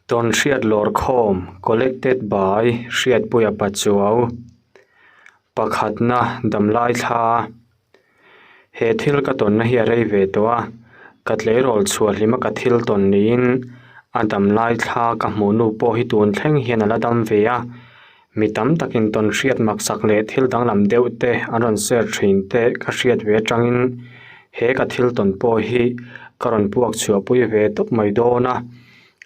Tawnhriat Lawrkhawm Collected by Hriatpuia Pachuau Pakhatna Damlai Thla He thil ka tawnna hi a rei ve tawh a, ka tleirawl chhuah hlima ka thil tawn niin a damlai thla ka hmuh nu pawh hi tun thleng hian a la dam ve a, mi tam takin tawnhriat maksak leh thil danglam deuh te an rawn share thin te ka hriat ve atangin he ka thil tawn pawh hi ka rawn puak chhuahpui ve tawp mai dawn a.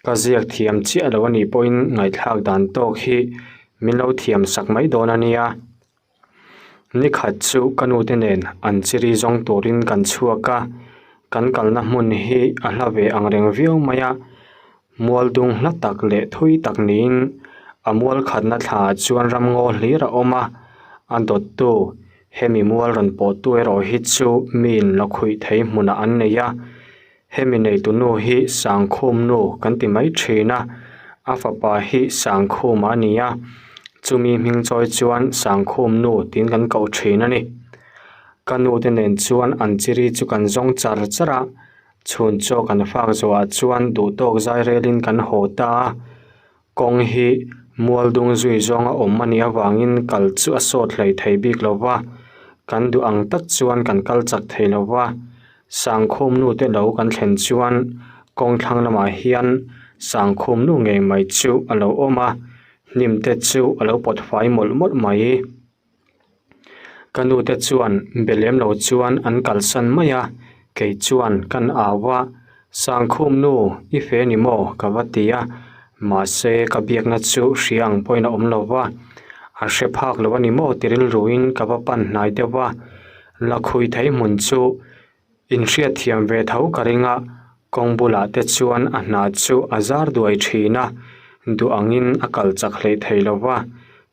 Ka ziak thiam chiah lo a nih pawhin ngaihthlak dan tawk hi min lo thiam sak mai dawn a nia. Nikhat chu ka nute nen an chiri zawng turin kan chhuak a, kan kalna hmun hi a hla ve ang reng viau mai a, mual dung hla tak leh thui tak niin a mual khatna thlaah chuan ramngaw hlir a awm a, a dawttu hemi mual rawn pawhtu erawh hi chu miin lakhuih thei hmunah an nei a. Hemi neitu nu hi Sangkhum nu kan ti mai thin a, a fapa hi Sangkhuma a ni a, chumi hming chawi chuan Sangkhum nu tiin kan koh thin a ni. Ka nu te nen chuan an chiri chu kan zawng char char a, chhun chaw kan fak zawhah chuan duhtawk zai relin kan haw ta a, kawng hi mual dung zui zawnga awm a nih avangin kal chu a sawt hlei thei bik lo va, kan duh ang tak chuan kan kal chak thei lo va. Sangkhum nu te lo kan thlen chuan kawng thlang lamah hian Sangkhum nu ngei mai chu a lo awm a, hnim te chu a lo pawt fai mawlh mawlh mai. Ka nu te chuan be lem lo chuan an kalsan mai a, kei chuan kan au a, Sangkhum nu i fe ni maw ka va ti a, mahse ka biakna chu hria ang pawhin a awm lo va, a hre phak lo a ni maw ti rilruin ka va pan hnai deuh va. Lakhui thei hmun chu inhriatthiam ve tho ka ring a, kawng bulah te chuan a hna chu a zar duai thin a, duh angin a kal chak hleih thei lo va,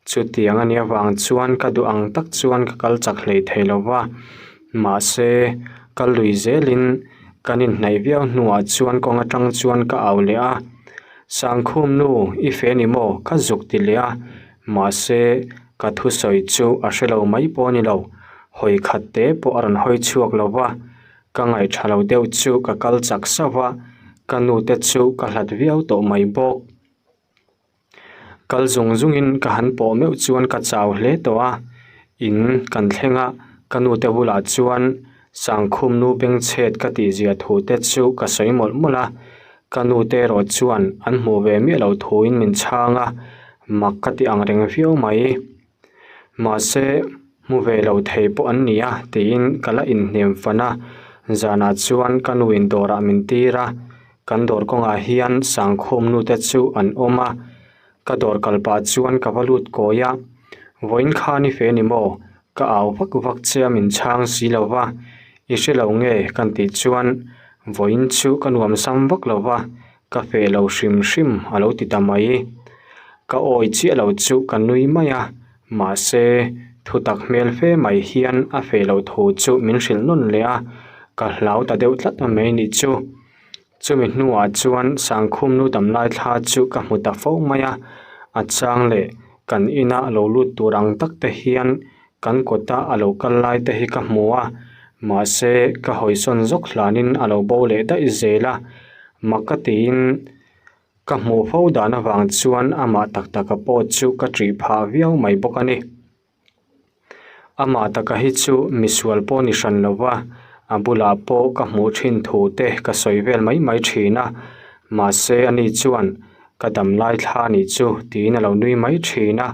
chutiang a nih avang chuan ka duh ang tak chuan ka kal chak hleih thei lo va, mahse kal lui zelin kan inhnaih viau hnuah chuan kawng atang chuan ka au leh a, Sangkhum nu i fe ni maw ka zuk ti leh a, mahse Ka thusawi chu a hre lo mai pawh a ni lo, hawi khat te pawh a rawn hawi chhuak lo va, ka ngaihṭha lo deuh chu ka kal chak sauh a, ka nu te chu ka hlat viau tawh mai bawk. Kal zung zungin ka han pawh meuh chuan ka chau hle tawh a, in kan thleng a, ka nu te bulah chuan Sangkhum nu bengchhet ka tihzia thu te chu ka sawi mawlh mawlh a, ka nu te erawh chuan an hmuh ve miah lo thuin min chhang a, mak ka ti ang reng viau mai. Mahse, hmu ve lo thei pawh an ni a tiin ka la inhnem fan a, zanah chuan ka nu in dawrah min tir a, kan dawr kawngah hian Sangkhum nu te chu an awm a, ka dawr kal pah chuan ka va lut kawi a, vawiin khan i fe ni maw? Ka au vak vak che a min chhang si lo va, i hre lo nge kan tih chuan vawiin chu ka nuam sam vak lo va, ka feh lo hrim hrim a lo ti ta mai. Ka awi chiah lo chu ka nui mai a, mahse thutak hmel fe mai hian a feh loh thu chu min hrilh nawn leh a, ka hlau ta deuh tlat mai nih chu. Chumi hnuah chuan Sangkhum nu damlai thla chu ka hmu ta fo mai a, a chang leh kan ina a lo lut tur ang tak te hian kan kawta a lo kal lai te hi ka hmu a, mahse ka hawisawn zawk hlanin a lo bo leh daih zel a, mak ka tiin ka hmuh fo dan avang chuan amah tak taka pawh chu ka ṭih phah viau mai bawk a ni. Amah taka hi chu misual pawh ni hran lo va, a bulah pawh ka hmuh thin thu te ka sawi vel mai mai thin a, mahse ani chuan ka dam lai thla anih chu tiin a lo nui mai thin a,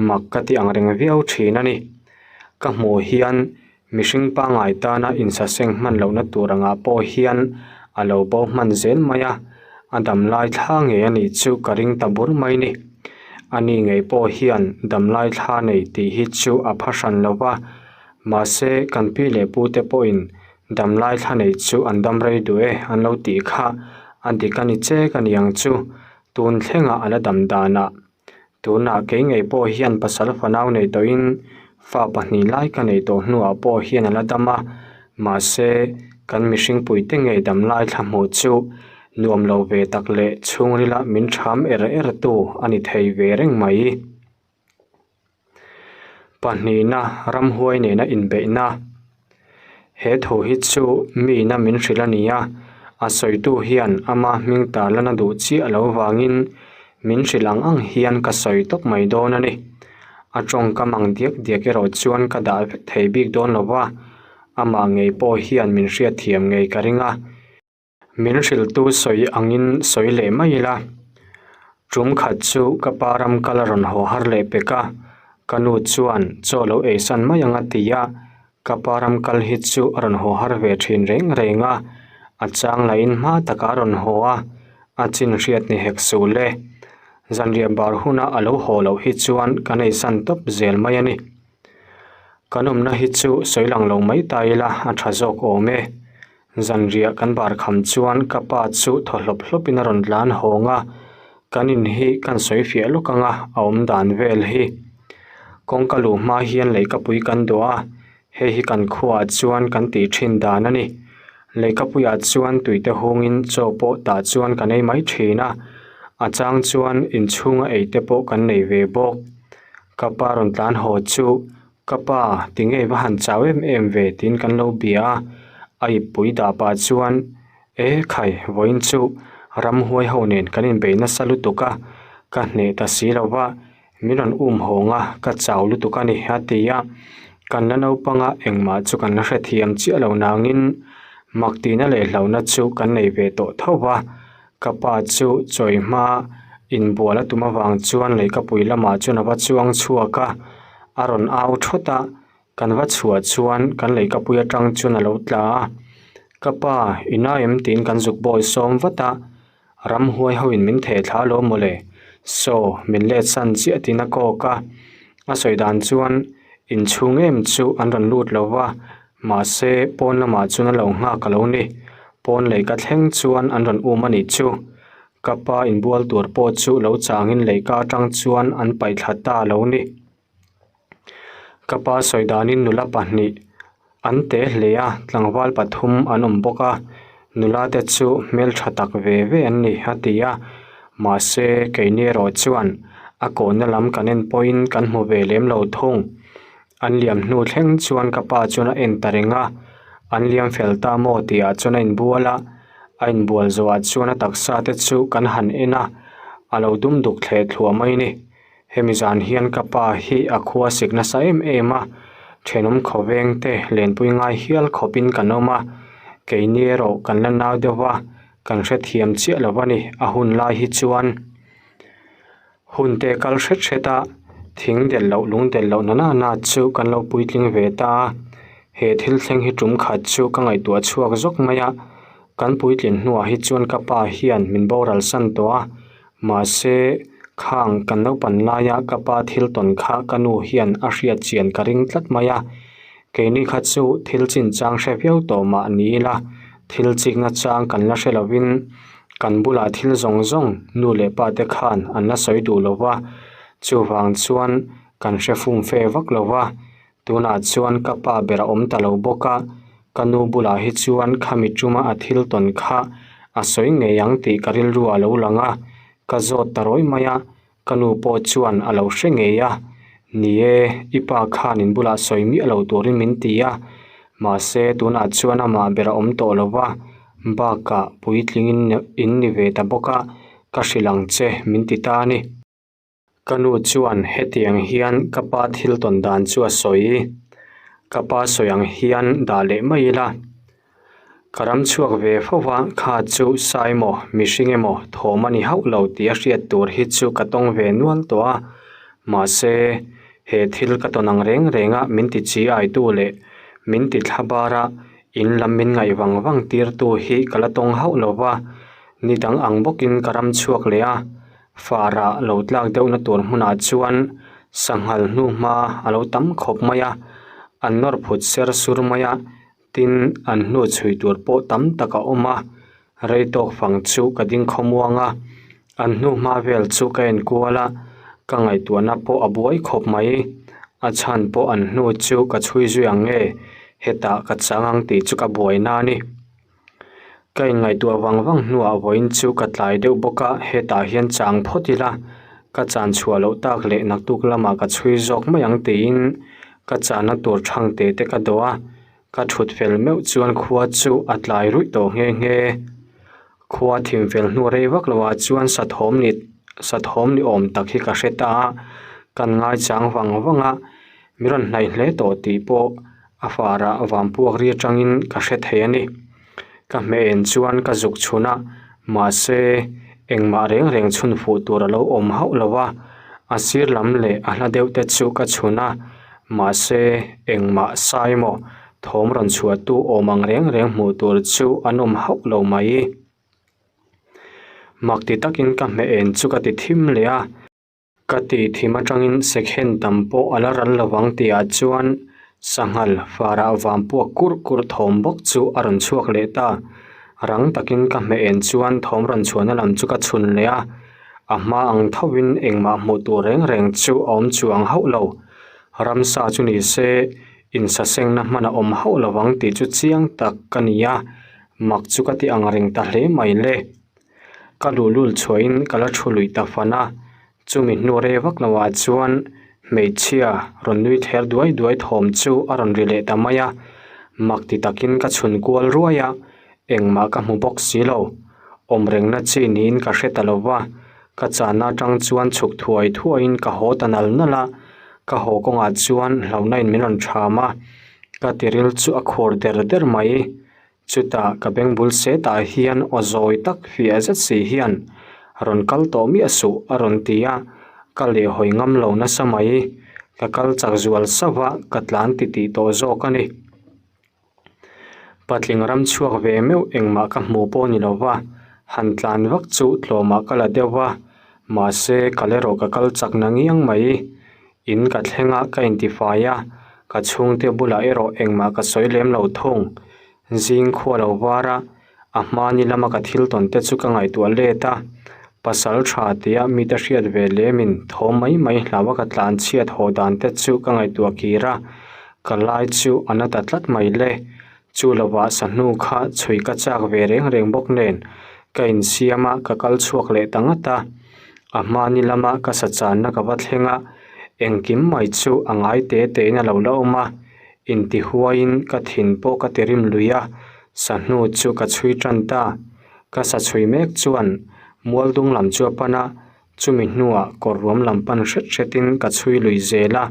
mak ka ti ang reng viau thin a ni. Ka hmuh hian mihring pangngai tana insaseng hman lohna tur angah pawh hian a lo bo hman zel mai a, a dam lai thla ngei anih chu ka ring ta bur mai ni. Ani ngei pawh hian dam lai thla nei tih hi chu a pha hran lo va, mahse kan pi leh pu te pawhin dam lai thla nei chu an dam rei duh e an lo tih kha a dik a ni chek a ni ang chu, tun thlengah a la dam danah. Tunah kei ngei pawh hian pasal fanau nei tawhin fa pahnih lai ka nei tawh hnuah pawh hian a la dam a, mahse kan mihring puite ngei dam lai thla hmuh chu nuam lo ve tak leh chhungrila min ṭham er er tu a ni thei ve reng mai. Pahnihna ramhuai nena inbeihna. He thu hi chu miina min hrilh a ni a, A sawitu hian ama hming tarlan a duh chiah lo vangin min hrilh ang ang hian ka sawi tawp mai dawn a ni. A tawngkam ang diak diak erawh chuan ka dah vek thei bik dawn lo va, amah ngei pawh hian min hriatthiam ngei ka ring a. Min hrilhtu sawi angin sawi leh mai ila. Tum khat chu ka pa ram kal a rawn haw har leh pek a, ka nu chuan chaw lo eisan mai ang a ti a, ka pa ram kal hi chu a rawn haw har ve thin reng reng a, a chang lahin hma takah a rawn haw a, a chin hriat ni hek suh le. Zanriah bar huna a lo haw loh hi chuan kan eisan tawp zel mai a ni. Kan awmna hi chu sawi lang lo mai ta ila a tha zawk awm e. Zanriah kan bar kham chuan ka pa chu thaw hlawp hlawpin a rawn tlan hawng a, kan in hi kan sawi fiah lawk ang a, a awm dan vel hi. Kawngka luh hma hian leihkapui kan duah a, hei hi kan khuaah chuan kan tih thin dan a ni. Leihkapuiah chuan tuite hungin chaw pawh tah chuan kan ei mai thin a, a chang chuan inchhunga ei te pawh kan nei ve bawk. Ka pa rawn tlan haw chu Ka pa, tinge i va han chau em em ve tiin kan lo bia a, a ippui dah pah chuan E khai, vawiin chu ramhuai ho nen kan inbei nasa lutuk a, ka hneh ta si lo va, min rawn um hawng a, ka chau lutuk a ni a ti a, kan la naupang a engmah chu kan la hrethiam chiah lo nangin mak tihna leh hlauhna chu kan nei ve tawh tho va, Ka pa chu chawi hma inbual a tum avang chuan leihkapui lamah chuan a va chuang chhuak a, a rawn au thawt a, kan va chhuah chuan kan leihkapui atang chuan a lo tla a, Ka pa, i na em? tiin kan zuk bawi sawm vat a, ramhuai ho in min theh thla lo mawle, saw min let san chiah tiin a kawk a, a sawi dan chuan inchhung em chu an rawn lut lo va, Mahse, pawn lamah chuan a lo nghak a lo ni. Pawn leihka thleng chuan an rawn um a nih chu. Ka pa inbual tur pawh chu lo changin leihka atang chuan an paih thla ta a lo ni. Ka pa sawi danin nula pahnih an te hle a, tlangval pathum an awm bawk a. Nula te chu hmeltha tak ve ve an ni a ti a. Mahse, keini erawh chuan a kawhna lam kan en pawhin kan hmu ve lem lo thung. An liam hnu thleng chuan ka pa chuan a en ta reng a, an liam fel ta maw tih ah chuan a inbual a, a inbual zawh ah chuan a taksa te chu kan han en a, a lo dum duk thleh thluah mai ni. Hemi zan hian ka pa hi a khua sik nasa em em a, thenawm khawveng te lenpui ngai hial khawp in kan awm a, keini erawh kan la nau deuh va, kan hrethiam chiah lo a ni a hun lai hi chuan. Hun te kal hret hret a, thing delh loh lung delh loh na na na chu kan lo puitling ve ta a, he thil thleng hi tum khat chu ka ngaihtuah chhuak zawk mai a, kan puitlin hnuah hi chuan ka pa hian min boral san tawh a, mahse khang kan naupan laia ka pa thil tawn kha ka nu hian a hriat chian ka ring tlat mai a, keini kha chu thil chinchang hre viau tawh mah ni ila thil chikna chang kan la hre lovin Kan bulah thil zawng zawng nu leh pa te khan an la sawi duh lo va, chuvang chuan kan hre fum fe vak lo va, tunah chuan ka pa ber a awm ta lo bawk a, ka nu bulah hi chuan khami tuma a thil tawn kha a sawi ngei ang tih ka rilru a lo lang a, ka zawt ta rawi mai a, Ka nu pawh chuan a lo hre ngei a, Ni e, i pa khan in bulah sawi miah lo turin min ti a, mahse tunah chuan amah ber a awm tawh lo va, bakah puitling in ni ve ta bawk a, ka hrilh ang che min ti ta a ni. Ka nu chuan hetiang hian ka pa thil tawn dan chu a sawi, ka pa sawi ang hian dah leh mai ila. Ka ram chhuak ve fo va, kha chu sa emaw, mihring emaw thawm a ni hauh lo tih a hriat tur hi chu ka tawng ve nual tawh a. Mahse, he thil ka tawn ang reng reng a min ti chi aitu leh min ti thla bar a, in lam min ngaih vang vang tirtu hi ka la tawng hauh lo va. Ni dang ang bawkin ka ram chhuak leh a, Farah lo tlak deuhna tur hmunah chuan sanghal hnuhma a lo tam khawp mai a, an nawr phut ser sur mai a. Tin, an hnu chhui tur pawh tam tak a awm a, rei tawk fang chu ka ding khawmuang a, an hnu hma vel chu ka en kual a, ka ngaihtuahna pawh a buai khawp mai. A chhan pawh an hnu chu ka chhui zui ang nge, hetah ka chang ang tih chu ka buaina a ni. Ka inngaihtuah vang vang hnuah vawiin chu ka tlai deuh bawk a, hetah hian chang phawt ila, ka chan chhuah loh tak leh naktuk lamah ka chhui zawk mai ang tiin ka channa tur thang te te ka dawh a, ka thut fel meuh chuan khua chu a tlai ruih tawh nghe nghe. Khua thim fel hnu rei vak loah chuan sathawm ni sathawm ni awm tak hi ka hre ta a, kan ngaichang vang vang a, mi rawn hnaih hle tawh tih pawh a farah vampuak ri atangin ka hre thei a ni. Ka hmeh en chuan ka zuk chhun a, mahse engmah reng reng chhun fuh tur a lo awm hauh lo va, a sir lam leh a hla deuh te chu ka chhun a, mahse engmah sai maw thawm rawn chhuah tu awm ang reng reng hmuh tur chu an awm hauh lo mai. Mak ti takin ka hmeh en chu ka ti thim leh a. Ka tih thim atangin second tam pawh a la ral lo ang tihah chuan sanghal farah vam puak kurh kurh thawm bawk chu a rawn chhuak leh ta. Rang takin ka hmeh en chuan thawm rawn chhuahna lam chu ka chhun leh a, a hma ang thovin engmah hmuh tur reng reng chu a awm chuang hauh lo. Ramsa chu ni se insasengna hman a awm hauh lo ang tih chu chiang tak ka ni a, mak chu ka ti ang reng ta hle mai le. Ka luhlul chhuahin ka la thu luih ta fan a, chumi hnu rei vak loah chuan hmeichhia rawn nui ther duai duai thawm chu a rawn ri leh ta mai a, mak ti takin ka chhun kual ruai a, engmah ka hmu bawk si lo. Awm rengna chi niin ka hre ta lo va, ka channa atang chuan chhuk thuai thuaiin ka haw ta nal nal a, ka haw kawngah chuan hlauhna in min rawn ṭham a, ka tiril chu a khur der der mai. Chutah ka beng bul setah hian aw zawi tak fiah zet si hian rawn kal tawh miah suh a rawn ti a, ka lehhawi ngam lo nasa mai. Ka kal chak zual sauh a, ka tlan titih tawh zawk a ni. Patling ram chhuak ve meuh engmah ka hmu pawh ni lo va, han tlan vak chu tlawmah ka la deuh va, mahse kal erawh ka kal chak na ngiang mai. In ka thleng a, ka intifai a, ka chhungte bulah erawh engmah ka sawi lem lo thung. Zing khua lo var a, a hmani lama ka thil tawn te chu ka ngaihtuah let a, pasal tha tia mite hriat ve lemin thawm mai mai hlau a ka tlan chhiat haw dan te chu ka ngaihtuah kir a, ka lai chu a na ta tlat mai le. Chu lovah sahnu kha chhui ka chak ve reng reng bawk nen ka insiam a, ka kal chhuak leh ta ngat a. A hmani lama ka sa channa ka va thleng a, engkim mai chu a ngai te tein a lo la awm a, intihuaiin ka thin pawh ka ti rim lui a, sahnu chu ka chhui tan ta. Ka sa chhui mek chuan mualdung lam chu a pan a, Chumi hnuah kawr ruam lam pan hret hretin ka chhui lui zel a,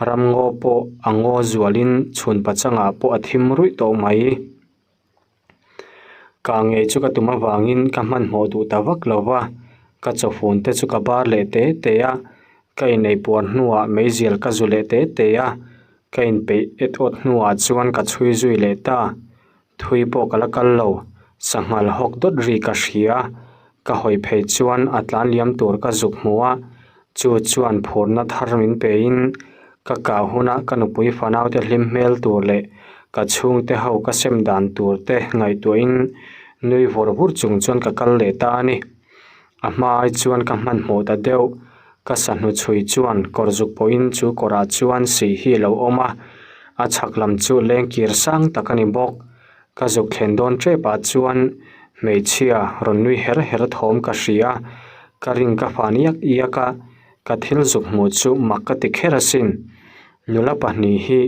ram ngaw pawh a ngaw zualin chhun pachangah pawh a thim ruih tawh mai. Kah ngei chu ka tum avangin ka hmanhmawh duh ta vak lo va, ka chawfun te chu ka bar leh te te a, ka inei puar hnuah meizial ka zu leh te te a, ka inpeih et awt hnuah chuan ka chhui zui leh ta. Thui pawh ka la kal lo, sanghal hawk dawt ri ka hria. Ka hawi phei chuan a tlan liam tur ka zuk hmu a, chu chuan phurna thar min pein ka kah huna ka nupui fanaute hlim hmel tur leh ka chhungte ho ka sem dan tur te ngaihtuahin nui vur vur chung chuan ka kal leh ta a ni. A hma ai chuan ka hmanhmawh ta deuh, ka sahnu chhui chuan kawr zuk pawhin chu kawrah chuan sih hi a lo awm a, a chhak lam chu lengkir sang tak a ni bawk. Ka zuk thlen dawn tepah chuan hmeichhia rawn nui her her thawm ka hria, ka ring ka fan iak iak a, ka thil zuk hmuh chu mak ka ti kher asin. Nula pahnih hi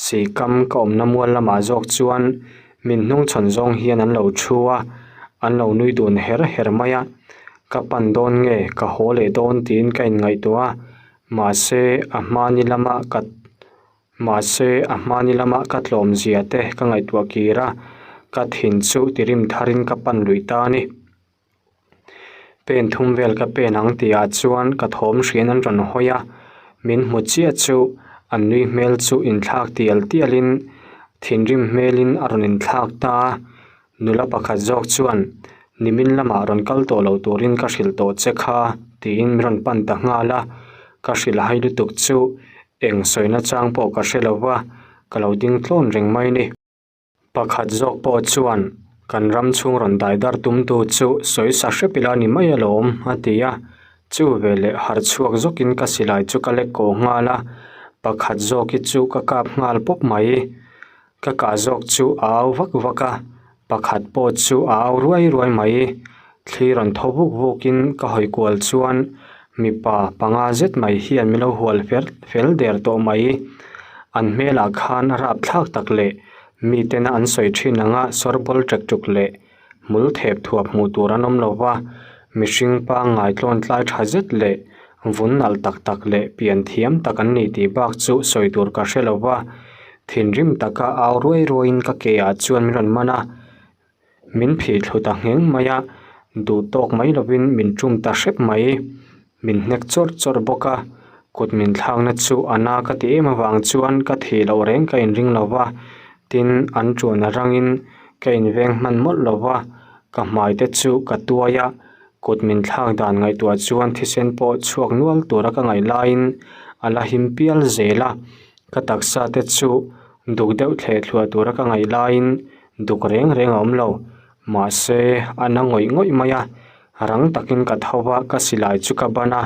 sihkam ka awmna mual lamah zawk chuan Min hnungchhawn zawng hian an lo thu a, an lo nui dun her her mai a. Ka pan dawn nge, ka haw leh dawn tiin ka inngaihtuah a, mahse a hmani lama ka mahse a hmani lama ka tlawm zia te ka ngaihtuah kir a, ka thin chu tirim tharin ka pan luih ta a ni. Pen thum vel ka pen ang tihah chuan ka thawm hrian an rawn hawi a, min hmu chiah chu an nui hmel chu inthlak tial tialin thinrim hmelin a rawn inthlak ta a, nula pakhat zawk chuan nimin lamah rawn kal tawh lo turin ka hrilh tawh che kha tiin min rawn pan ta nghal a, ka hrilh hai lutuk chu eng sawina chang pawh ka hre lo va, ka lo ding tlawn reng mai a ni. Pakhat zawk pawh chuan kan ram chhung rawn dai dar tumtu chu sawi sa hrep ila ni mai alawm a ti a, chu veleh harh chhuak zawkin ka silai chu ka lek kawh nghal a, pakhat zawk hi chu ka kap nghal pawp mai. Ka kah zawk chu a au vak vak a, pakhat pawh chu a au ruai ruai mai. Thli rawn thaw vuk vukin ka hawi kual chuan mipa panga zet mai hian min lo hual fel fel der tawh mai. An hmelah khan rapthlak tak leh mitena an sawi thin anga sawrbawl ṭek ṭuk leh. Hmul thep thuap hmuh tur an awm lo va, mihring pangngai tlawn tlai tha zet leh vun nalh tak tak leh pian thiam tak an ni tih bak chu sawi tur ka hre lo va. Thinrim taka au ruai ruaiin ka ke ah chuan min rawn man a, min phih thlu ta ngheng mai a, duh tawk mai lovin min tum ta hrep mai. Min hnek chawrh chawrh bawk a, kut min thlakna chu a na ka ti em avang chuan ka thih loh reng ka inring lo va, tin an tuan a rangin ka inveng hman mawlh lo va, ka hmai te chu ka tuai a, kut min thlak dan ngaihtuah chuan thisen pawh chhuak nual tura ka ngaih laiin a la him pial zel a, ka taksa te chu duk deuh thleh thluah tura ka ngaih laiin duk reng reng a awm lo, mahse a na ngawih ngawih mai a. Rang takin ka tho va, ka silai chu ka ban a,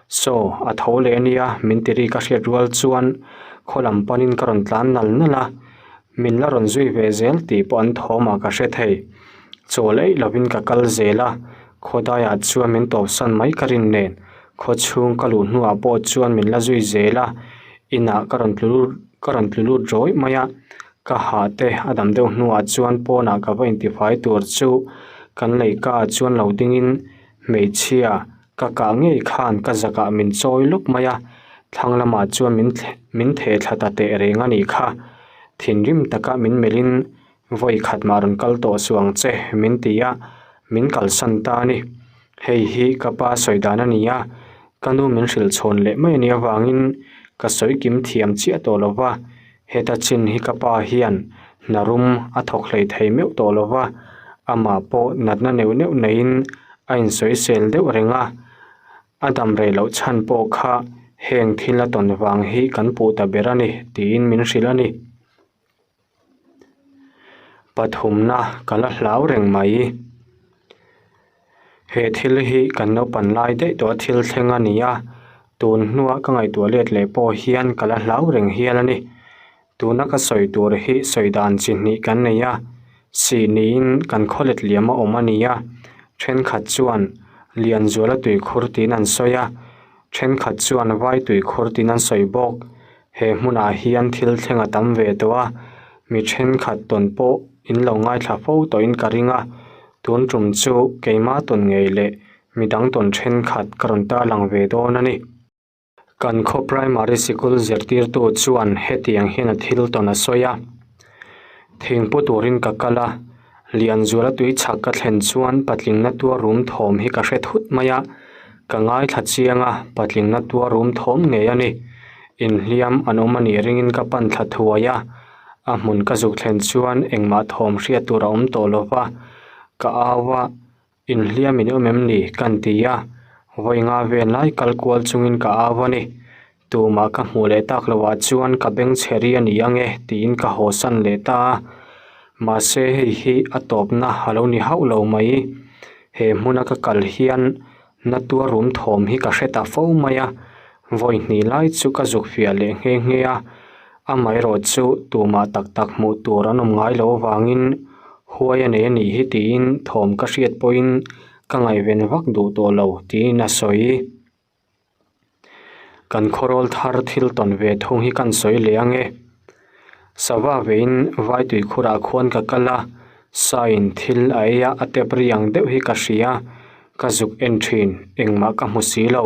Saw, a tho leh a nia, min ti ri ka hriat rual chuan khaw lam panin ka rawn tlan nal nal a, min la rawn zui ve zel tih pawh an thawmah ka hre thei. Chawl eih lovin ka kal zel a, khaw daiah chuan min tawpsan mai ka rin nen, khaw chhung ka luh hnuah pawh chuan min la zui zel a, inah ka rawn tlu ka rawn tlu lut rawih mai a. Ka hah te a dam deuh hnuah chuan pawnah ka va intifai tur chu kan leika ah chuan lo dingin hmeichhia ka kah ngei khan ka zakah min chawi lawp mai a, thlang lamah chuan min min theh thla ta teh reng a nih kha. Thinrim taka min melhin vawi khat mah rawn kal tawh suh ang che min ti a, min kalsan ta a ni. Hei hi ka pa sawi dan a ni a, ka nu min hrilh chhawn leh mai a nih avangin ka sawi kim thiam chiah tawh lo va. Heta chin hi ka pa hian hna rum a thawk hlei thei meuh tawh lo va, amah pawh natna neuh neuh neiin a insawisel deuh reng a, a dam rei loh chhan pawh kha heng thil a tawn vang hi kan puh ta ber a ni tiin min hrilh a ni. Pathumna ka la hlau reng mai. He thil hi kan naupan lai daih tawh a thil thleng a ni a, tun hnua ka ngaihtuah let leh pawh hian ka la hlau reng hial a ni. Tuna ka sawi tur hi sawi dan chi hnih kan nei a, sih niin kan khaw let liam a awm a ni a, thenkhat chuan Lianzuala tuikhur tiin an sawi a, thenkhat chuan Vai tuikhur tiin an sawi bawk. He hmunah hian thil thleng a tam ve tawh a, mi thenkhat tawn pawh in lo ngaithla fo tawhin ka ring a, tun tum chu keimah tawn ngei leh midang tawn thenkhat ka rawn tarlang ve dawn a ni. Kan khaw primary sikul zirtirtu chuan hetiang hian a thil tawn a sawi a, Thingpu turin ka kal a, Lianzuala tui chhak ka thlen chuan patlingna tuar rum thawm hi ka hre thut mai a, ka ngaithla chiang a, patlingna tuar rum thawm ngei a ni. Inhliam an awm a nih ringin ka pan thla thuai a, a hmun ka zuk thlen chuan engmah thawm hriat tur a awm tawh lo va, ka au a, Inhliam in awm em ni? Kan ti a, vawi nga vel lai kal kual chungin ka au a ni. Tumah ka hmuh leh tak loh ah chuan ka beng chhe ri a ni ang e tiin ka haw san leh ta a. Mahse hei hi a tawpna a lo ni hauh lo mai. He hmuna ka kal hian na tuar rum thawm hi ka hre ta fo mai a, vawi hnih lai chu ka zuk fiah leh nghe nghe a. Amaherawh chu tumah tak tak hmuh tur an awm ngai loh avangin huai a nei a nih hi tiin thawm ka hriat pawhin ka ngaihven vak duh tawh lo tiin a sawi. Kan khawrawl thar thil tawn ve thung hi kan sawi leh ang e. Sava veiin vai tuikhurah khuan ka kal a, sain thil a ei a, a tep ri ang deuh hi ka hria, ka zuk en thin, engmah ka hmu si lo.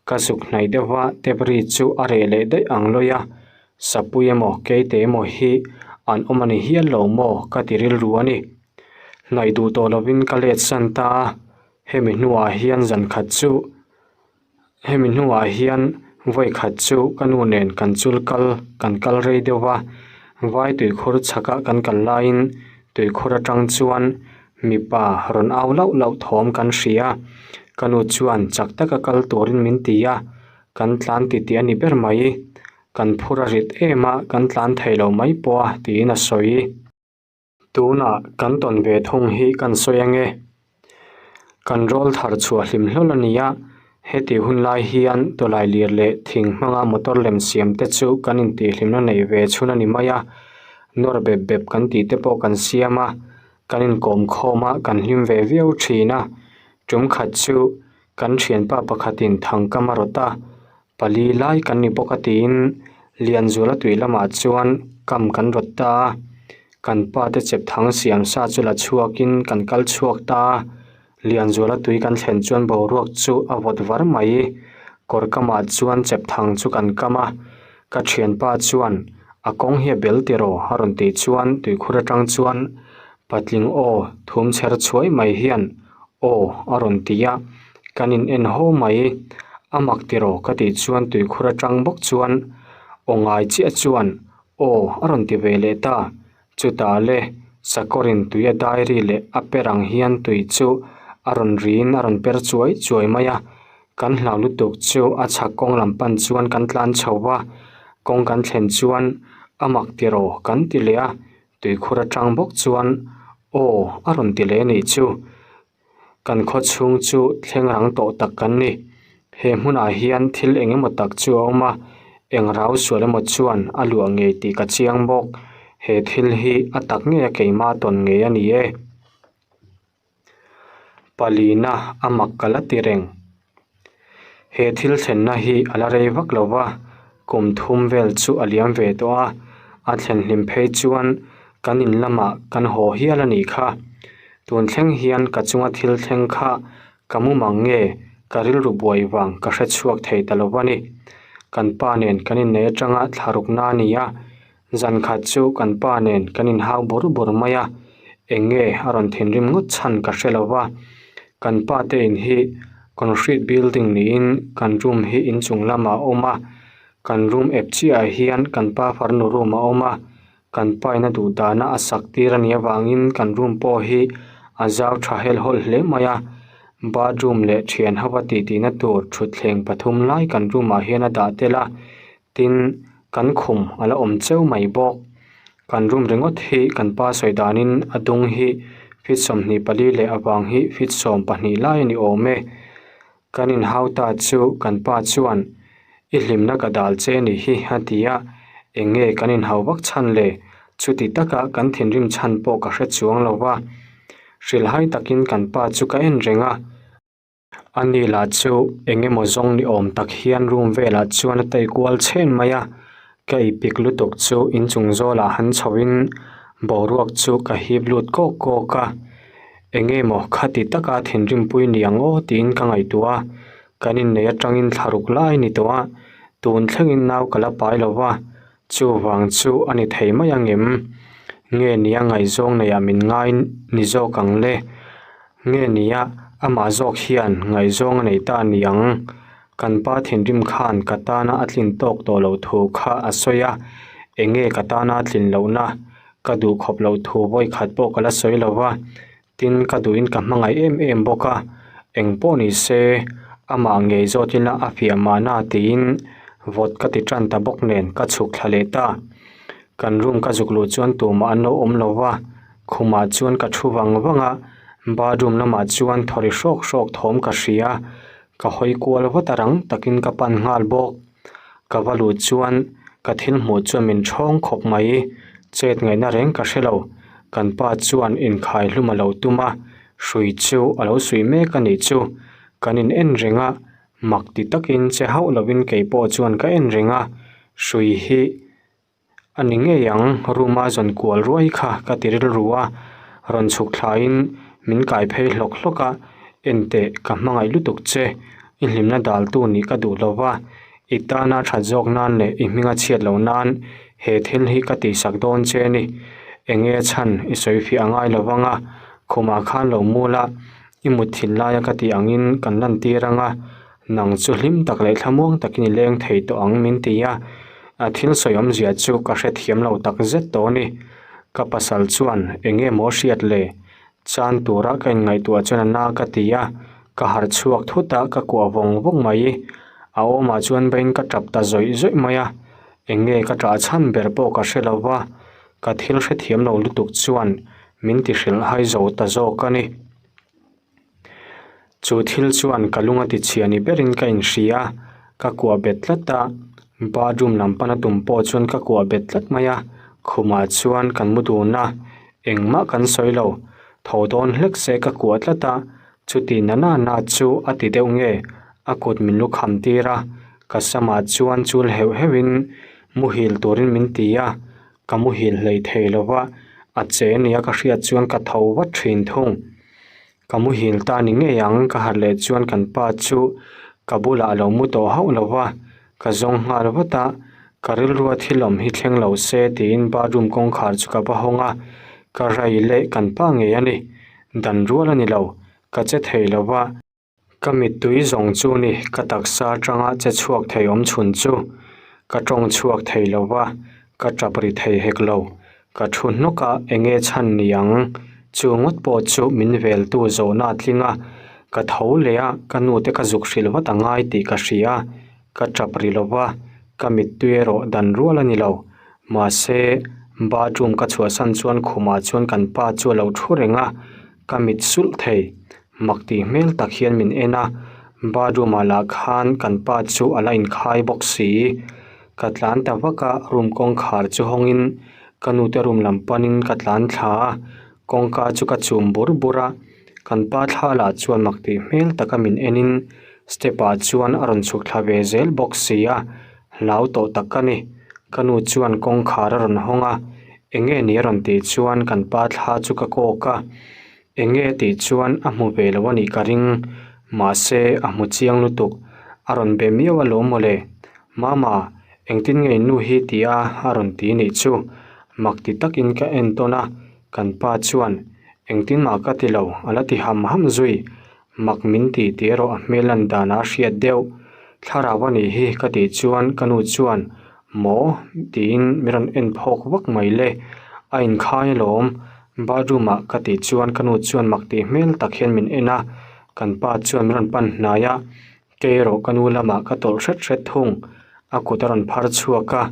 Ka zuk hnaih deuh va, tep ri chu a reh leh daih ang lawi a, sapui emaw keite emaw hi an awm a ni hial lo maw ka ti rilru a ni. Hnaih duh tawh lovin ka let san ta a, hemi hnuah hian zan khat chu Hemi hnuah hian vawi khat chu ka nu nen kan chul kal kan kal rei deuh va, vai tuikhur chhaka kan kal laiin tuikhur atang chuan mipa rawn au lauh lauh thawm kan hria. Ka nu chuan chak taka kal turin min ti a, kan tlan titi a ni ber mai. Kan phur a rit em a, kan tlan thei lo mai pawh a tiin a sawi. Tunah kan tawn ve thung hi kan sawi ange. Kan rawl thar chhuah hlim hlawl a ni a, heti hun lai hian tawlai lir leh thing hmanga motor lem siam te chu kan intihhlimna neih ve chhun a ni mai a, nawr bep bep kan tih te pawh kan siam a, kan inkawm khawm a, kan hlim ve viau thin a. Tum khat chu kan thianpa pakhatin thangkam a rawt a, Pali lai kan ni bawk a tiin Lianzuala tui lamah chuan kam kan rawt ta a. Kan pa te chep thang siam sa chu la chhuakin kan kal chhuak ta a, Lianzuala tui kan thlen chuan boruak chu a vawt var mai. Kawr kamah chuan chep thang chu kan kam a, ka thianpa chuan a kawng hi a bel tiraw a rawn tih chuan tuikhur atang chuan patling aw thum chher chhuai mai hian aw a rawn ti a, kan in en ho mai. A mak tiraw ka tih chuan tuikhur atang bawk chuan aw ngai chiah chuan Aw, a rawn ti ve leh ta. Chutah le, sakawrin tui a diary leh a per ang hian tui chu a rawn riin a rawn per chuai chuai mai a. Kan hlau lutuk chu a chhak kawng lam pan chuan kan tlan chho va, kawng kan thlen chuan a mak tiraw kan ti leh a, tuikhur atang bawk chuan aw a rawn ti leh anih chu. Kan khaw chhung chu thleng rang tawh tak kan ni. He hmunah hian thil eng emaw tak chu a awm a, eng rau sual emaw chuan a luah ngei tih ka chiang bawk. He thil hi a tak ngei a keimah tawn ngei a ni e. Palina a mak ka la ti reng. He thil thlenna hi a la rei vak lo va, kum thum vel chu a liam ve tawh a, a thlen hlim phei chuan kan in lamah kan haw hial a nih kha. Tun thleng hian ka chunga thil thleng kha ka mumang nge ka rilru buai vang ka hre chhuak thei ta lo va ni. Kan pa nen kan inneih atanga thla rukna a ni a, zan khat chu kan pa nen kan inhau bur bur mai a, eng nge a rawn thinrim ngawt chhan ka hre lo va. Kan pa te in hi concrete building niin kan room hi inchung lamah a awm a, kan room ep chiahah hian kan pa farnu room a awm a, kan pa in a duh dana a sak tir a nih avangin kan room pawh hi a zau tha helh hawlh hle mai a, bathroom leh thian ho a tih tihna tur thutthleng pathum lai kan room ah hian a dah tel a, tin kan khum a la awm cheu mai bawk. Kan room ringawt hi kan pa sawi danin a dung hi feet 24 leh avang hi feet 12 lai a ni awm e. Kan inhau ta chu kan pa chuan i hlimna ka dal che ni hi a ti a, eng nge kan inhau vak chhan le? Chuti taka kan thinrim chhan pawh ka hre chuang lo va. Hrilhhai takin kan pa chu ka en reng a. A ni lah chu eng emaw zawng ni awm tak hian room velah chuan a tei kual chhen mai a, ka ipik lutuk chu inchung zawlah han chhoin boruak chu ka hip lut kawk kawk a, eng emaw khati taka thinrimpui ni ang aw tiin ka ngaihtuah a, kan inneih atangin thla ruk lai a ni tawh a, tun thlengin nau ka la pai lo va, chuvang chu a ni thei mai ang em? Nge nia ngaihzawng neiah min ngai ni zawk ang le? Nge nia amah zawk hian ngaihzawng a nei ta ni ang? Kan pa thinrim khan ka tana a tlin tawk tawh loh thu kha a sawi a, eng nge ka tana a tlin lohna? Ka duh khawp loh thu vawi khat pawh ka la sawi lo va, tin ka duhin ka hmangaih em em bawk a, eng pawh ni se amah ngei zawt ila a fiah mahna tiin vawt ka ti tan ta bawk nen ka chhuk thla leh ta. Kan room ka zuk luh chuan tumah an lo awm lo va, khumah chuan ka thu vang vang a, bathroom lamah chuan thaw ri hrawk hrawk thawm ka hria, ka hawi kual vat a rang takin ka pan nghal bawk. Ka va luh chuan ka thil hmuh chuan min thawng khawp mai, chet ngaihna reng ka hre lo, kan pa chuan inkhai hlum a lo tum a, hrui chu a lo suih mek a nih chu, kan in en reng a, mak ti takin che hauh lovin keipawh chuan ka en reng a, hrui hi. A ni ngei ang, room a zawn kual ruai kha ka ti rilru a, rawn chhuk thlaiin min kai phei hlawk hlawk a, Enteh, ka hmangaih lutuk che, i hlimna daltu nih ka duh lo va, i tana that zawk nan leh i hminga chhiat loh nan he thil hi ka tihsak dawn che a ni. Enge chhan i sawi fiah a ngai lo vang a, khumah khan lo mul a, i mut thin laia ka tih angin kan lantir ang a, Nang chu hlim tak leh thlamuang takin i leng thei tawh ang min ti a, a thil sawi awmzia chu ka hrethiam lo tak zet tawh a ni. Ka pasal chuan eng nge maw hriat le? Chan tura ka inngaihtuah chuan a na ka ti a, ka harh chhuak thut a, ka kuah vawng vawng mai. A awmah chuan vawiin ka tap ta zawih zawih mai a, eng nge ka ṭah chhan ber pawh ka hre lo va, ka thil hrethiam lo lutuk chuan min ti hrilh hai zo ta zawk a ni. Chu thil chuan ka lung a ti chhia ni berin ka inhria a, ka kuah bet tlat a, bathroom lam pana tum pawh chuan ka kuah bet tlat mai a, khumah chuan kan mu dun a, engmah kan sawi lo, tho dawn hlek se ka kuah tlat a, chuti na na na chu a ti deuh nge, a kut min lu kham tir a, ka samah chuan chul heuh heuhin muhil turin min ti a, ka muhil hlei thei lo va. A che nia ka hriat chuan ka tho vat thin thung. Ka muhil ta ni ngei ang ka harh leh chuan kan pa chu ka bulah a lo mu tawh hauh lo va, ka zawng nghal vat a, ka rilrua thil awm hi thleng lo se tiin bathroom kawngkhar chu ka va hawng a, ka rai leh kan pa ngei a ni, dan rual a ni lo, ka che thei lo va. Ka mittui zawng chu ni ka taksa atanga che chhuak thei awm chhun chu ka tawng chhuak thei lo va, ka tap ri thei hek lo. Ka thu hnawk a, enge chhan ni ang? Chu ngawt pawh chu min veltu zawhna a tling a, ka tho leh a, ka nute ka zuk hrilh vat a ngai tih ka hria. Ka tap ri lo va, ka mittui erawh dan rual a ni lo. Mahse, bathroom ka chhuahsan chuan khumah chuan kan pa chu a lo thu reng a, ka mit sulh thei. Mak tih hmel tak hian min en a, bathroom ah lah khan kan pa chu a la inkhai bawk si. Ka tlan ta vak a, room kawngkhar chu hawngin ka nute room lam panin ka tlan thla a, kawngka chu ka chum bur bur a. Kan pa thla lah chuan mak tih hmel taka min enin step ah chuan a rawn chhuk thla ve zel bawk si a, hlau tawh tak ka ni. Ka nu chuan kawngkhar a rawn hawng a, eng nge ni a rawn tih chuan kan pa thla chu ka kawk a. Eng nge tih chuan a hmu ve lo a nih ka ring, mahse a hmu chiang lutuk, a rawn be miau alawm mawle. Mama, engtin nge nu hi ti a a rawn ti nih chu? Mak ti takin ka en tawn a, kan pa chuan engtin mah ka ti lo a la ti ham ham zui. Mak min ti tih erawh a hmel lan danah a hriat deuh. Thlarau a nih hi ka tih chuan ka nu chuan Maw? tiin min rawn en phawk vak mai le. A inkhai alawm. Bathroom ah ka tih chuan ka nu chuan mak tih hmel tak hian min en a, kan pa chuan min rawn pan hnai a, kei erawh ka nu lamah ka tawlh hret hret thung. A kut a rawn phar chhuak a,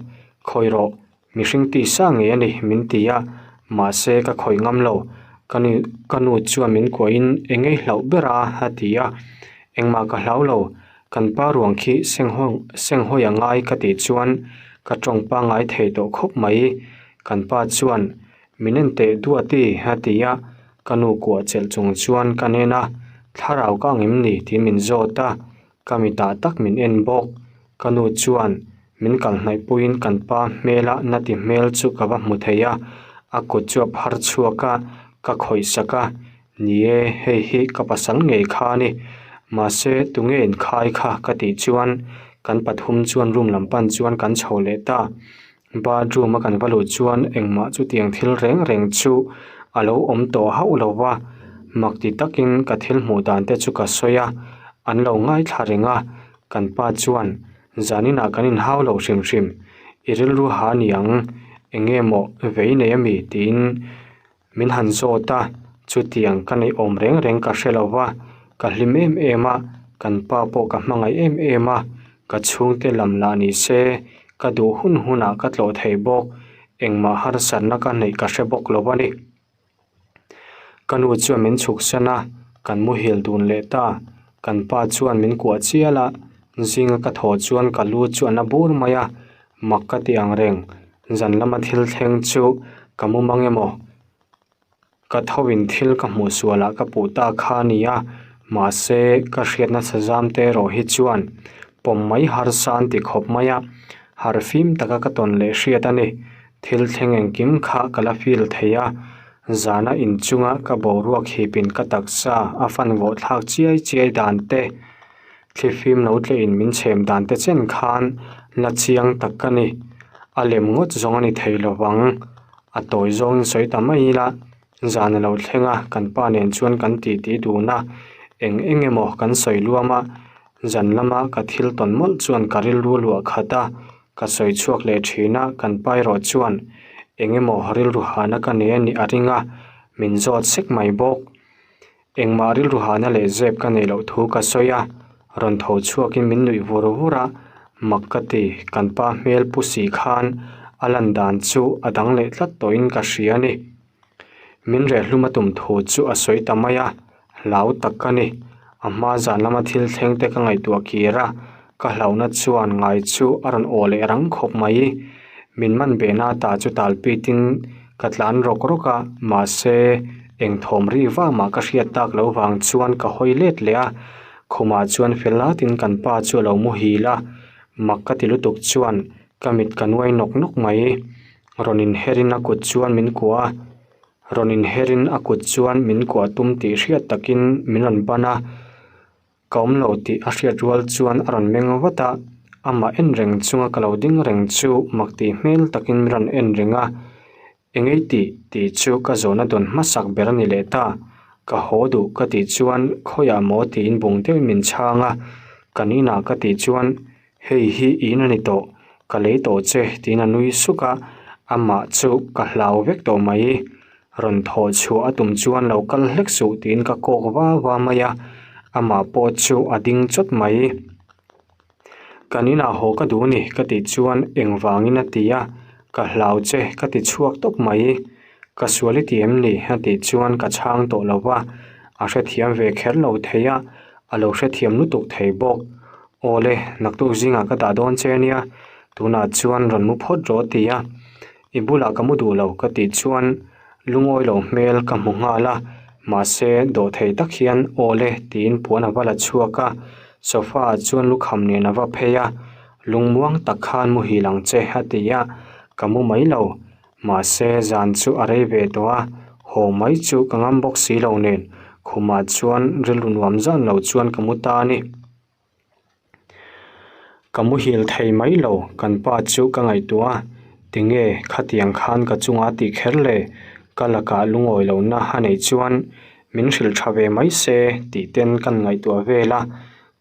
Khawi rawh, mihring tisa ngei a ni min ti a, mahse ka khawih ngam lo. Ka nu ka nu chuan min kuahin eng ngei hlauh ber a a ti a, engmah ka hlau lo, kan pa ruang khi senghaw senghawi a ngai ka tih chuan ka tawng pangngai thei tawh khawp mai. Kan pa chuan Min en teh duat i, a ti a, ka nu kuah chelh chung chuan ka nen a, thlarau ka ang em ni tih min zawt a, ka mitah tak min en bawk. Ka nu chuan min kal hnaih puiin kan pa hmela na ti hmel chu ka va hmu thei a, a kut chu a phar chhuak a, ka khawih sak a, ni e, hei hi ka pasal ngei kha a ni. Mahse, tunge inkhai kha ka tih chuan kan pathum chuan room lam pan chuan kan chho leh ta. Bathroom a kan va luh chuan engmah chutiang thil reng reng chu a lo awm tawh hauh lo va, mak ti takin ka thil hmuh dan te chu ka sawi a, an lo ngaithla reng a, kan pa chuan zaninah kan inhau lo hrim hrim, i rilru ha ni ang, eng nge maw vei nei ami tiin Min han zawt a, chutiang ka neih awm reng reng ka hre lo va, ka hlim em em a, kan pa pawh ka hmangaih em em a, ka chhungte lam lah ni se, ka duh hun hunah ka tlawh thei bawk, engmah harsatna ka neih ka hre bawk lo a ni. Ka nu chuan min chhuksan a, kan muhil dun leh ta, kan pa chuan min kuah chial a, zinga ka thawh chuan ka lu chu a na bur mai a, Mak ka ti ang reng, zan lama thil thleng chu ka mu mang emaw? Ka thoin thil ka hmuh sualah ka puh ta kha a ni a, mahse ka hriatna sazam te erawh hi chuan pawm mai harsa an ti khawp mai a, harhfim taka ka tawn leh hriat a ni. Thil thleng engkim kha ka la feel thei a, zana inchunga ka boruak hipin ka taksa a fan vawh thlak chiai chiai dan te, Thlifim lo tlehin min chhem dan te chen khan la chiang tak ka ni. A lem ngawt zawng a ni thei lo vang. A tawi zawngin sawi ta mai ila, zan a lo thleng a, kan pa nen chuan kan titi dun a, eng eng emaw kan sawi luam a, zan lama ka thil tawn mawlh chuan ka rilru luah khat a, ka sawi chhuak leh thin a, kan pa erawh chuan eng emaw rilru hahna ka nei a nih a ring a, min zawt sek mai bawk. Engmah rilru hahna leh zep ka neih loh thu ka sawi a, rawn tho chhuakin min nuih vur vur a, mak ka ti, kan pa hmel pu si khan a lan dan chu a dang leh tlat tawhin ka hria a ni. Min rehhlum a tum thu chu a sawi ta mai a, hlau tak ka ni. A hma zan lama thil thleng te ka ngaihtuah kir a, ka hlauhna chuan ngai chu a rawn aw leh rang khawp mai. Min man behna ta chu talpitin ka tlan rawk rawk a, mahse eng thawm ri vak mah ka hriat tak loh vang chuan ka hawi let leh a, khumah chuan fel atin kan pa chu a lo muhil a, mak ka ti lutuk chuan ka mit ka nuai nawk nawk mai. Rawn inherin a kut chuan min kuah a. Rawn inherin a kut chuan min kuah tum tih hriat takin min rawn ban a, ka awm lo tih a hriat rual chuan a rawn meng vat a, amah en reng chunga ka lo ding reng chu mak tih hmel takin min rawn en reng a, Engei tih tih chu ka zawhna dawn hmasak ber a ni leh ta. Ka haw duh ka tih chuan khawiah maw tiin bung deuhin min chhang a, kan inah ka tih chuan hei hi in a ni tawh, ka lei tawh che tiin a nui suk a, amah chu ka hlau vek tawh mai. Rawn thawh chhuah a tum chuan lo kal hlek suh tiin ka kawk va va mai a, amah pawh chu a ding chawt mai. Kan inah haw ka duh ni ka tih chuan engvangin a ti a, ka hlau che ka ti chhuak tawp mai. Ka sual i ti em ni? a tih chuan ka chhang tawh lo va, a hrethiam ve kher lo thei a, a lo hrethiam lutuk thei bawk. Aw le, naktuk zingah ka dah dawn che ania, tunah chuan rawn mu phawt rawh a ti a. I bulah ka mu duh lo ka tih chuan lungawi lo hmel ka hmu nghal a, mahse dawhthei tak hian aw le tiin puan a va la chhuak a, sofa ah chuan lukham nen a va phei a, lungmuang tak khan muhil ang che a ti a, ka mu mai lo, mahse zan chu a rei ve tawh a, haw mai chu ka ngam bawk si lo nen khumah chuan rilru nuam zan lo chuan ka mu ta a ni. Ka muhil thei mai lo, kan pa chu ka ngaihtuah a, tinge khatiang khan ka chunga tih kher le, ka lakah lungawi lohna a neih chuan min hrilh tha ve mai se tih ten kan ngaihtuah vel a,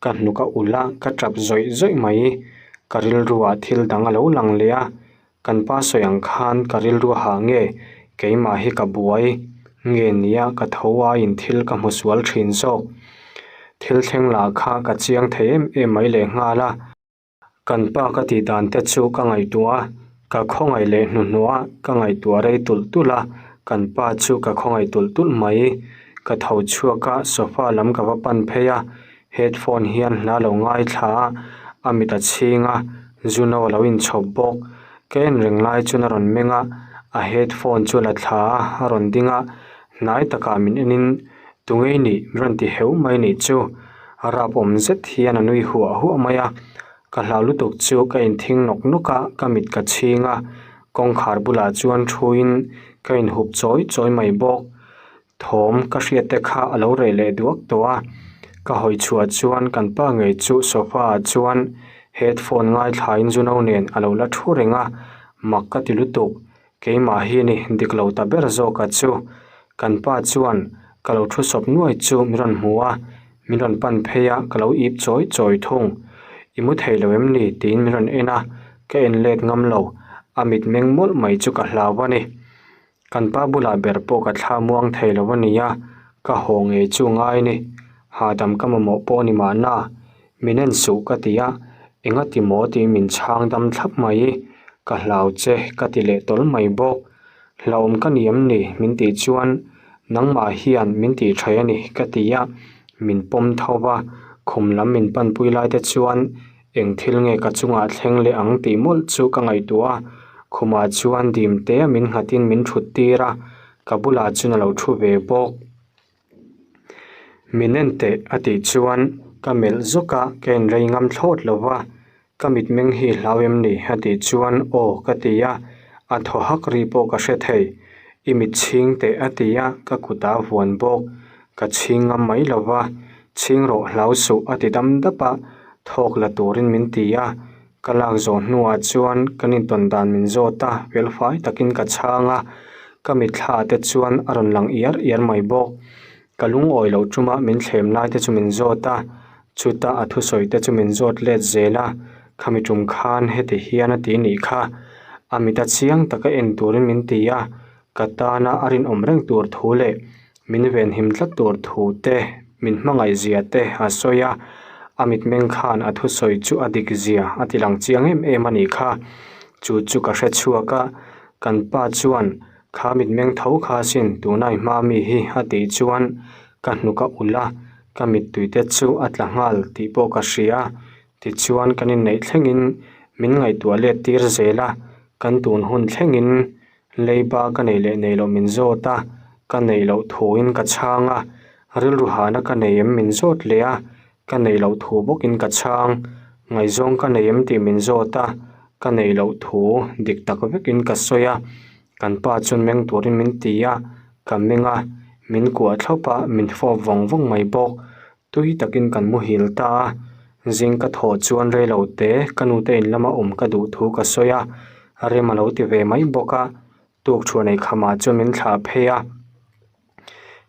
ka hnuk a ulh a, ka tap zawih zawih mai, ka rilruah thil dang a lo lang leh a, Kan pa sawi ang khan ka rilru hah nge, keimah hi ka buai nge nia ka tho aiin thil ka hmu sual thin zawk. Thil thleng lah kha ka chiang thei em em mai leh nghal a. Kan pa ka tih dan te chu ka ngaihtuah a, ka khawngaih leh hnuhnawh a, ka ngaihtuah rei tulh tulh a, kan pa chu ka khawngaih tulh tulh mai. Ka tho chhuak a, sofa lam ka va pan phei a, Headphone hian hla lo ngaithla a, a mit a chhing a, Juno a lo inchhawp bawk. Ka en reng lai chuan a rawn meng a, a headphone chu a la thla a, a rawn ding a, hnai takah min enin Tungei nih min rawn ti heu mai nih chu. A rap awm zet hian a nui huah huah mai a, ka hlau lutuk chu ka inthing nawk nawk a, ka mit ka chhing a, kawngkhar bulah chuan thuin ka inhup chawi chawi mai bawk. Thawm ka hriat te kha a lo reh leh duak tawh a, ka hawi chhuah chuan kan pa ngei chu sofa ah chuan headphone ngaithlain Juno nen a lo la thu reng a, mak ka ti lutuk, keimah hi ni dik lo ta ber zawk a chu. Kan pa chuan ka lo thu sawp nuai chu min rawn hmu a, min rawn pan phei a ka lo ip chawi chawi thung. I mu thei lo em ni? tiin min rawn en a, ka en let ngam lo, a mitmeng mawlh mai chu ka hlau a ni. Kan pa bulah ber pawh ka thla muang thei lo a nia, ka haw ngei chu ngai ni. Hahdam ka mamawh pawh ni mahna, min en suh ka ti a, engati maw tiin min chhang dam thlap mai. Ka hlau che ka ti leh tawl mai bawk. Hlauhawm ka ni em ni min tih chuan nangmah hian min tih thaih a ni ka ti a, min pawm tho va, khum lam min panpui lai te chuan Eng thil nge ka chungah thleng leh ang tih mawlh chu ka ngaihtuah a, khumah chuan dim te min nghatin min thut tir a, ka bulah chuan a lo thu ve bawk. Min en teh a tih chuan ka melh zawk a, ka en rei ngam thlawt lo va, ka mitmeng hi hlau em ni a tih chuan aw ka ti a, a thaw hak ri pawh ka hre thei. I mit chhing teh a ti a, ka kutah a vuan bawk. Ka chhing ngam mai lo va, chhing rawh hlau suh a ti dam dap a, thawk la turin min ti a, ka lak zawh hnuah chuan kan intawn dan min zawt a, felfai takin ka chhang a, ka mitthla te chuan a rawn lang iar iar mai bawk. Ka lungawi loh ṭuma min thlem lai te chu min zawt a, chuta a thusawi te chu min zawt let zel a, khami ṭum khan heti hian a ti nih kha, a mit a chiang taka en turin min ti a, ka tana a rinawm reng tur thu leh min venhim tlat tur thu te, min hmangaih zia te a sawi a, a mitmeng khan a thusawi chu a dik zia a ti lang chiang em em a nih kha. Chu chu ka hre chhuak a, kan pa chuan kha mitmeng tho kha sin tuna i hma mi hi a tih chuan ka hnuk a ulh a, ka mittui te chu a tla nghal tih pawh ka hria. Tichuan kan inneih thlengin min ngaihtuah let tir zel a, kan tun hun thlengin Leiba ka nei leh nei loh min zawt a, ka neih loh thuin ka chhang a, rilru hahna ka nei em min zawt leh a, ka neih loh thu bawkin ka chhang. Ngaihzawng ka nei em tih min zawt a, ka neih loh thu dik tak vekin ka sawi a, kan pa chuan meng turin min ti a. Ka meng a, min kuah thlawp a, min fawp vawng vawng mai bawk. Tui takin kan muhil ta a, zing ka thawh chuan rei lo te ka nute in lama awm ka duh thu ka sawi a, rem a lo ti ve mai bawk a, tuk thuah nei khamah chuan min thlah phei a.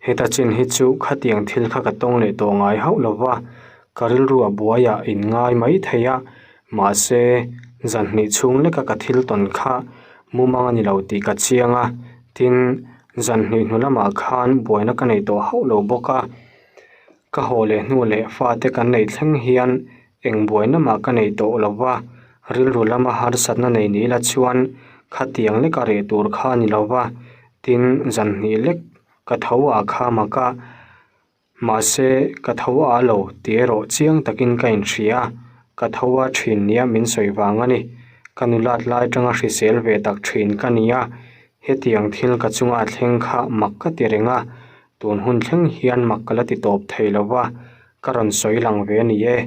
Heta chin hi chu khatiang thil kha ka tawng leh tawh ngai hauh lo va, ka rilru a buaiah in ngai mai thei a, mahse zan hnih chhung leka ka thil tawn kha mumang a ni lo tih ka chiang a, tin zan hnih hnu lamah khan buaina ka nei tawh hauh lo bawk a. Ka haw leh hnu leh fate kan neih thleng hian eng buaina mah ka nei tawh lo va, rilru lama harsatna nei ni ila chuan khatiang leka reh tur kha a ni lo va, tin zan hnih lek ka tho ah kha mak a, mahse ka tho ah lo tih erawh chiang takin ka inhria a, ka tho a thin nia min sawi vang a ni. Ka nulat lai atanga hrisel ve tak thin ka ni a, hetiang thil ka chunga thleng kha mak ka ti reng a, Tun hun thleng hian mak ka la ti tawp thei lo va, ka rawn sawi lang ve a ni e.